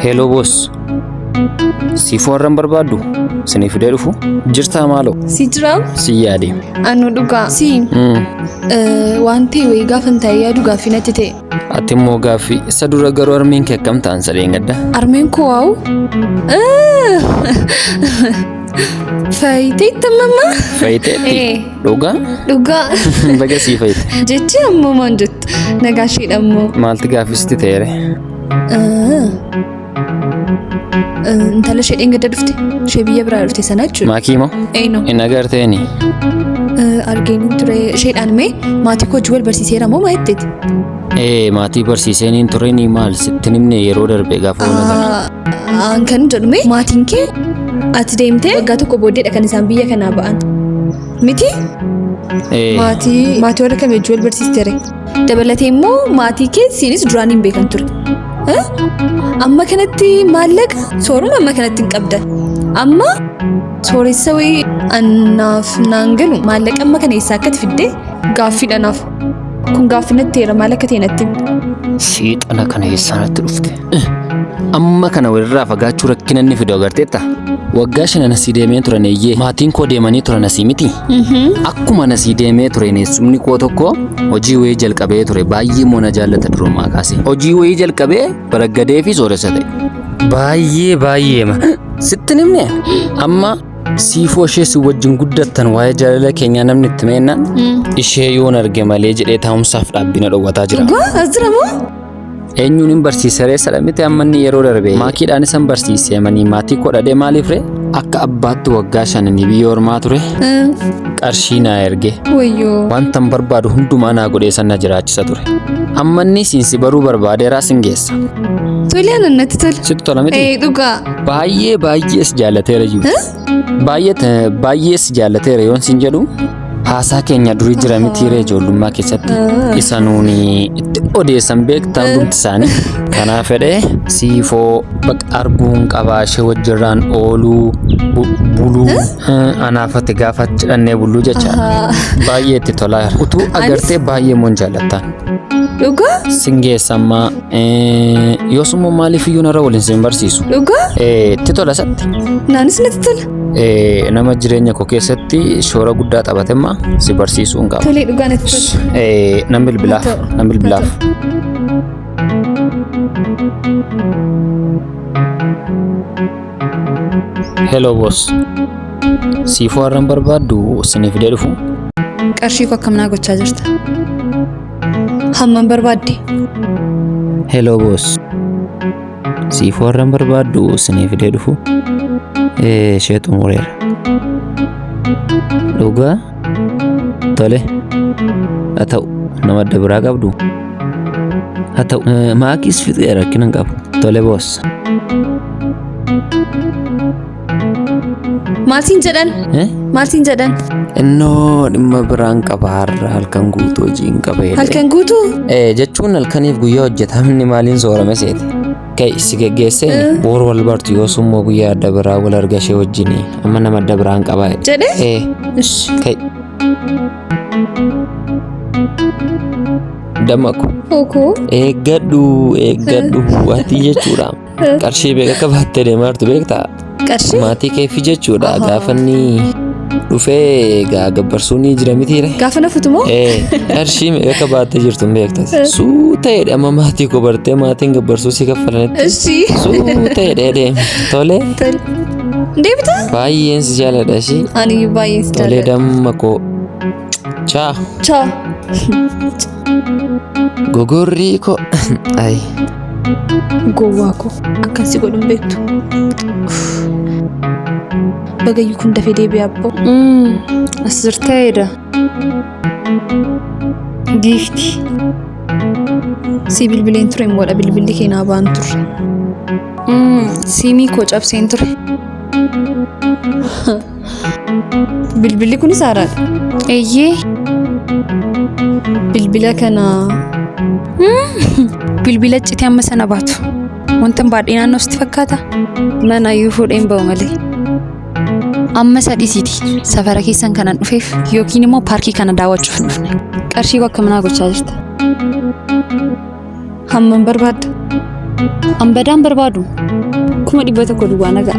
Hello boss. Siifoo har'an barbaaddu? Sinii fidee dhufu? Jirtaa maaloo? Si jiraam? Si yaade. Anu dhugaa. Si waan ta'e wayii gaafan ta'e yaadu gaaffii natti ta'e. Ati immoo gaaffii isa dura garuu harmeen kee akkam ta'an sadeen gadda? Harmeen koo waa'u. Faayiteetti amma. Faayiteetti? Ee. Dhugaa? Dhugaa. Baga sii faayite. Jechi ammoo maan jettu? Nagaa isheedha ammoo. Maalti gaaffii sitti ta'eere? Intala ishee dheengadda dhufte. Ishee biyya biraa dhufte sana jechuudha. Maakii moo? Eenyu? Hin agarteeni? Argeen ture isheedhaan mee maatii koo wajjin wal barsiiseera moo maa jetteeti? Ee maatii barsiiseen hin tureen maal sitti himne yeroo darbe gaafa wal agarre. An kan jedhu mee maatiin kee ati deemtee waggaa tokko booddeedha kan isaan biyya kanaa ba'an. Miti? Ee Maatii warra kamii wajjin wal barsiistere? Dabalatee immoo maatii kee siinis duraan hin beekan ture. Amma kanatti maallaqa sooruma amma kanatti hin qabdan. Amma sooressa wayii anaaf naan galu maallaqa amma kana eessaa akkati fidde gaaffiidha naaf. Kun gaaffii natti ta'eera maal akka ta'e natti himi. Seexana kana eessaa natti dhufte? Amma kana walirraa fagaachuu rakkina inni fidu agarteetta? Waggaa shanan asii deemee turan eeyyee maatiin koo deemanii turan asii miti. Akkuma asii deemee ture eessumni koo tokko hojii wayii jalqabee ture baay'ee immoo na jaallata durumaa kaasee. Hojii wayii jalqabee baraggadee fi sooressa ta'e. Baay'ee baay'eema. Sitti hin himne amma siifoo ishee si wajjin guddattan waa'ee jaalala keenyaa namni itti meennaan ishee yoon arge malee jedhee taa'umsaaf dhaabbina dhowwataa jira. Dhugaa as jira moo? Eenyuun hin barsiise ree sadha miti amma inni yeroo darbe maakiidhaan isan barsiise manii maatii koo dhadhee maaliif ree akka abbaatti waggaa shananii biyya ormaa ture qarshii naa erge Wayyoo. wanta hin barbaadu hundumaa naa godhee san na jiraachisa ture. Amma inni siin si baruu barbaadeeraa sin geessa. Tole anan natti tole. Sitti tola miti? Ee dhugaa. Baay'ee baay'ees jaalateera jiru. Baay'ee baay'ees jaalateera yoon sin jedhu haasaa keenya durii jira mitiiree ijoollummaa keessatti isa nuuni itti odeessan beektaa hundumti isaanii. Kanaaf fedhee siifoo baqa arguun qabaa ishee wajjirraan ooluu buluu anaafate gaafa jedhannee bulluu jecha baay'ee itti tolaa jira. Utuu agartee baay'ee moon jaallattaan. Dhugaa? Sin geessammaa yoos immoo maaliif iyyuu narra waliin sin barsiisu. Dhugaa? Itti tola isatti. Naanis natti tola. Nama jireenya koo keessatti shoora guddaa taphatemma si barsiisuu hin qaba. Tolee dhugaa natti tola. Nan bilbilaaf. Nan bilbilaaf. Hello boss. Siifoo har'an barbaaddu sinii fidee dhufu. Qarshii koo akkam naa gochaa jirta? Hammam barbaadde? Hello boss. Siifoo har'an barbaaddu sinii fidee dhufu. Ishee xumureera. Dhugaa? Tole. Haa ta'u nama adda biraa qabdu. Haa ta'u maakiis fixeera rakkina hin qabu. Tole boss. Maal siin jedhan? Maal siin jedhan? Innoo dhimma biraan qaba har'a halkan guutuu hojii hin qaba jedhee. Halkan guutuu? Jechuun halkaniif guyyaa hojjetamni maaliin soorame seete? Kai si geggeesseen boru wal bartu yoos immoo guyyaa adda biraa wal arga ishee wajjin amma nama adda biraan qaba jedhe. Jedhee? Ee Ishi. kai. Dammaqu. Okoo. Eeggadhu eeggadhu ati jechuudha. Qarshii beeka akka baattee deemaa jirtu beektaa? Qarshii? Maatii keefi jechuudha. Gaafa inni dhufee egaa gabbarsuun ni jira mitiire. Gaafa na futu moo? Ee, qarshii meeqa akka baattee jirtu hin beektas. Suuta jedhe amma maatii koo bartee maatiin gabbarsuu si kaffalanitti. Ishi. Suuta jedhee deeme. Tole Tole. Deebita? baay'een si jaaladha ishii. Ani baay'een si Tole jaalladha. damma koo. Chaa. Chaa. Gogorrii koo. Ayi. Gowwaa koo akkan si godhu hin beektu. Bagayyuu kun dafee deebi'ee abboo. As jirteedha. Giifti. Si bilbileen ture immoodha bilbilli kee naa ba'an turre. Siimii koo cabseen ture. Bilbilli kunis haaraadha. Eeyyee. Bilbila kana Bilbila citee amma sana baatu. Wanta hin baadhee naannoo sitti fakkaata? Mana iyyuu fuudheen ba'u malee. Amma isa dhiisiiti. Safara keessan kanan dhufeef yookiin immoo paarkii kana daawwachuuf hin dhufne. Qarshii koo akka manaa gochaa jirta. Hammam barbaadda? An badaan barbaadu 100,000 duwwaa na ga'a.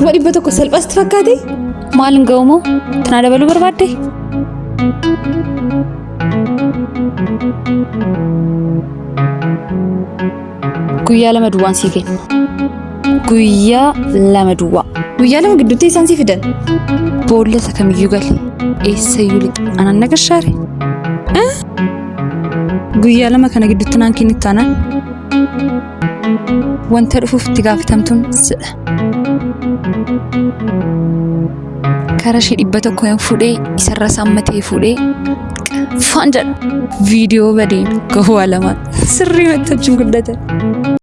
100,000 salphaasti fakkaate? Maal hin ga'u moo? Tanaa dabaluu barbaadde? Guyyaa 2 duwwaan sii kenna. Guyyaa 2 duwwaa. Guyyaa 2 gidduutti isaan sii fidan. Boolla isa kamiyyuu gali. Eessayyuu lixi. Anaan na gashaare. Guyyaa 2 kana gidduutti naan kennitu taanaan wanta dhufuuf itti gaafatamtuun sidha. Kara ishee 100 yoon fuudhee isarra saammatee fuudhee faan jedha. Viidiyoo badeen gowwaa lamaan sirrii matti wajjin guddatan.